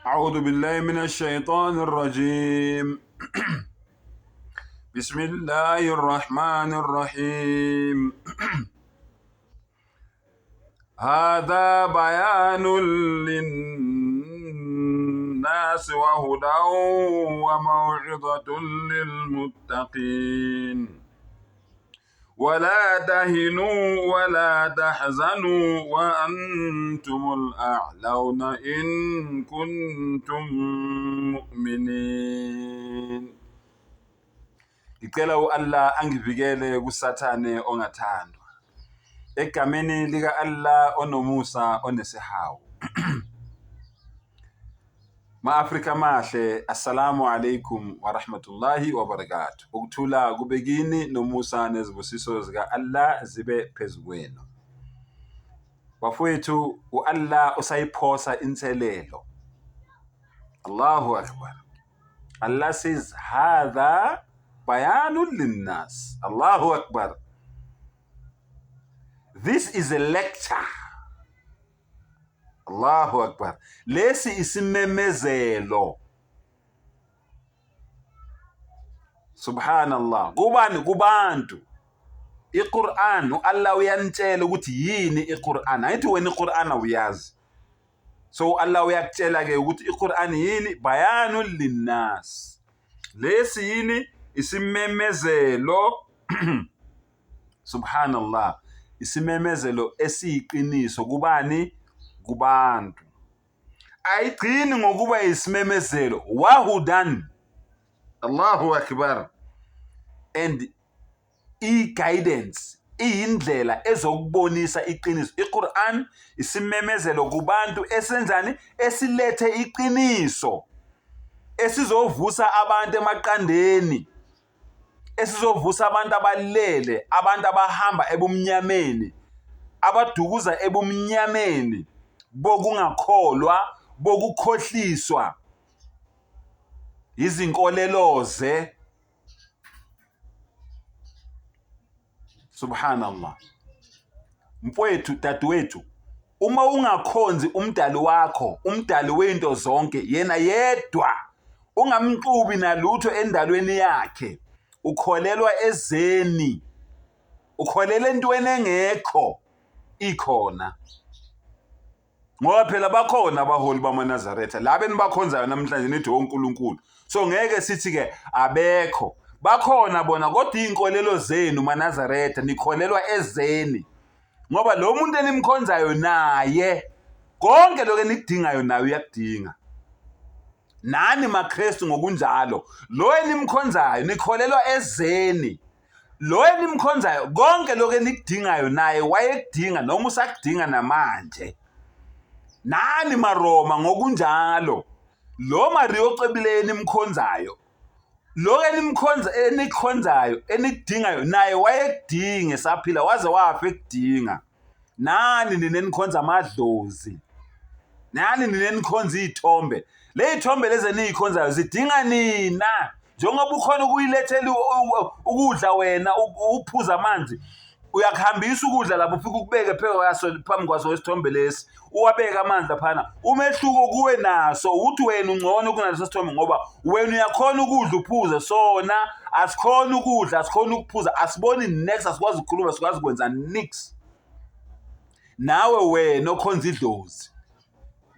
أعوذ بالله من الشيطان الرجيم بسم الله الرحمن الرحيم هذا بيان للناس وهدى وموعظة للمتقين ولا تهنوا ولا تحزنوا وأنتم الأعلون إن كنتم مؤمنين. Ngicela u-Allah angivikele kuSathane ongathandwa. Egameni lika-Allah onomusa onesihawu. Ma-Afrika amahle, assalamu alaikum wa rahmatullahi wa barakatuh. Ukuthula kube kini nomusa nezibusiso zika-Allah zibe phezu kwenu. Bafowethu, u-Allah usayiphosa inselelo. Allahu akbar. Allah says, hadha bayanun linnas. Allahu akbar. This is a lecture. Allahu Akbar. Lesi isimemezelo. Subhanallah. Kubani kubantu. IQur'an uAllah uyanitshela ukuthi yini iQur'an. Ayithi wena iQur'an awuyazi. So uAllah uyakutshela ke ukuthi iQur'an yini bayanu linnas. Lesi yini isimemezelo Subhanallah, isimemezelo esiyiqiniso kubani? Kubantu. Ayigcini ngokuba isimemezelo, wahudan. Allahu Akbar. And i-guidance iyindlela ezokubonisa iqiniso. IQur'an isimemezelo kubantu esenzani? Esilethe iqiniso esizovusa abantu emaqandeni. Esizovusa abantu abalele, abantu abahamba ebumnyameni, abadukuza ebumnyameni bokungakholwa, bokukhohliswa izinkoleloze. Subhanallah. Mfowethu, dadewethu, uma ungakhonzi umdali wakho, umdali wento zonke, yena yedwa, ungamxubi nalutho endalweni yakhe, ukholelwa ezeni, ukholela entweni engekho ikhona. Ngoba phela bakhona abaholi bamaNazaretha laba enibakhonzayo namhlanje nithi onkulunkulu. So ngeke sithi ke abekho. Bakhona bona kodwa iy'nkolelo zenu maNazaretha nikholelwa ezeni. Ngoba lo muntu enimkhonzayo naye konke lokho enikudingayo naye uyakudinga. Nani maKristu ngokunjalo, lo enimkhonzayo nikholelwa ezeni. Lo enimkhonzayo konke lokho enikudingayo naye wayekudinga noma usakudinga namanje. Nani maRoma ngokunjalo, lo Mariya ocwebileyo enimkhonzayo, lo enimkhonza enikhonzayo enikudingayo naye wayekudinga esaphila waze wafa ekudinga. Nani nina enikhonza amadlozi, nani nina enikhonza iy'thombe, le y'thombe lezi eniyikhonzayo zidinga nina. Njengoba ukhona ukuyilethela ukudla wena uphuza amanzi, uyakuhambisa ukudla lapho ufike ukubeke phambi kwaso isithombe lesi, uwabeke amanzi laphana. Umehluko kuwe naso ukuthi wena ungcono kunaleso sithombe ngoba wena uyakhona ukudla uphuze, sona asikhona ukudla, asikhona ukuphuza, asiboni next, asikwazi ukukhuluma, asikwazi ukwenza nix. Nawe wena okhonza idlozi,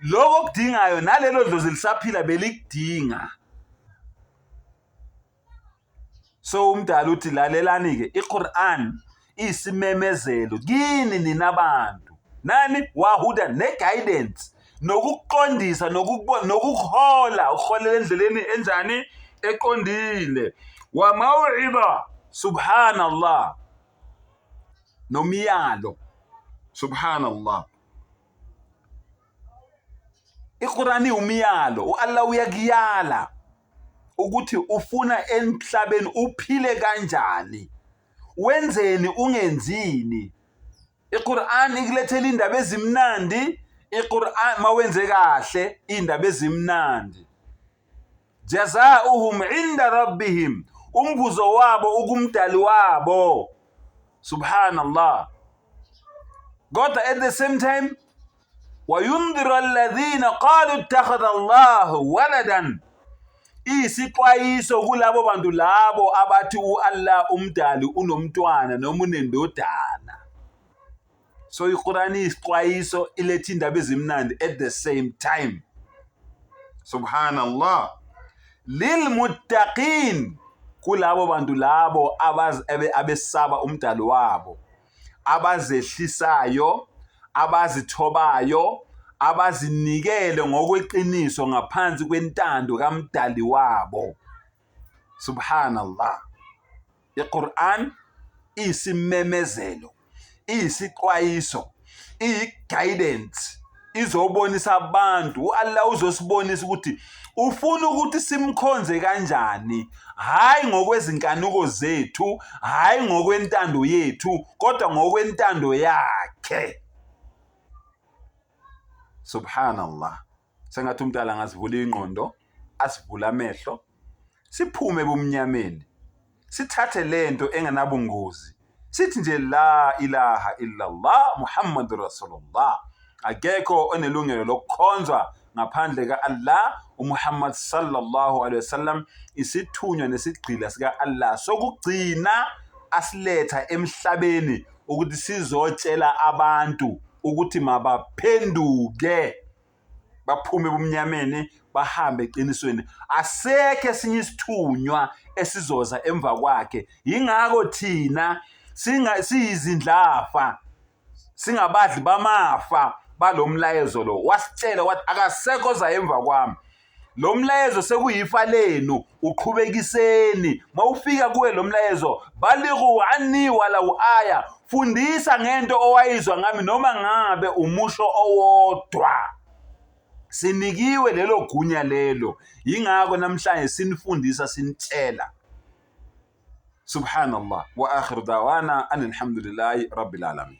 lokho okudingayo nalelo dlozi lisaphila belikudinga. So umdala uthi lalelani-ke, iQur'an iyisimemezelo kini nina bantu. Nani wahuda ne-guidance nokuqondisa nokuhola ukuholela endleleni enjani eqondile. Wa maw'idha subhanallah, nomyalo subhanallah. IQur'an iwumyalo, u-Allah uyakuyala ukuthi ufuna emhlabeni uphile kanjani, wenzeni ungenzini. IQur'an ikulethela indaba ezimnandi, iQur'an mawenze kahle indaba ezimnandi. Jazauhum inda rabbihim, umvuzo wabo ukumdali wabo. Subhanallah. Kodwa at the same time Wayundhira alladhina qalu ittakhadha Allahu waladan, iyisixwayiso kulabo bantu labo abathi u-Allah umdali unomntwana noma unendodana. So iQur'an iyisixwayiso, iletha indaba ezimnandi at the same time. Subhanallah. Lilmuttaqin, kulabo bantu labo abesaba umdali wabo, abazehlisayo, abazithobayo, abazinikele ngokweqiniso ngaphansi kwentando kamdali wabo. Subhanallah. IQur'an iyisimemezelo, iyisixwayiso, iyi-guidance, izobonisa abantu. U-Allah uzosibonisa ukuthi ufuna ukuthi simkhonze kanjani, hhayi ngokwezinkanuko zethu, hhayi ngokwentando yethu, kodwa ngokwentando yakhe. Subhanallah. Sengathi umntala angasivula ingqondo, asivule amehlo, siphume ebumnyameni, sithathe lento engenabungozi, sithi nje la ilaha illallah Muhammadur Rasulullah. Akekho onelungelo lokukhonzwa ngaphandle ka-Allah. UMuhammad sallallahu alaihi wasallam isithunywa nesigqila sika-Allah sokugcina asiletha emhlabeni ukuthi sizotshela abantu ukuthi mabaphenduke, baphume ebumnyameni, bahambe eqinisweni. Asekho esinye isithunywa esizoza emva kwakhe. Yingakho thina siyizindlafa, singabadli bamafa balomlayezo lo. Wasitshela wathi akasekho oza emva kwami, lo mlayezo sekuyifa lenu, uqhubekiseni. Mawufika kuwe lo mlayezo, balighu anni walau aya, fundisa ngento owayizwa ngami noma ngabe umusho owodwa. Sinikiwe lelo gunya lelo, yingakho namhlanje sinifundisa, sinitshela. Subhanallah. Wa akhiru dawana anilhamdulillahi rabbil alamin.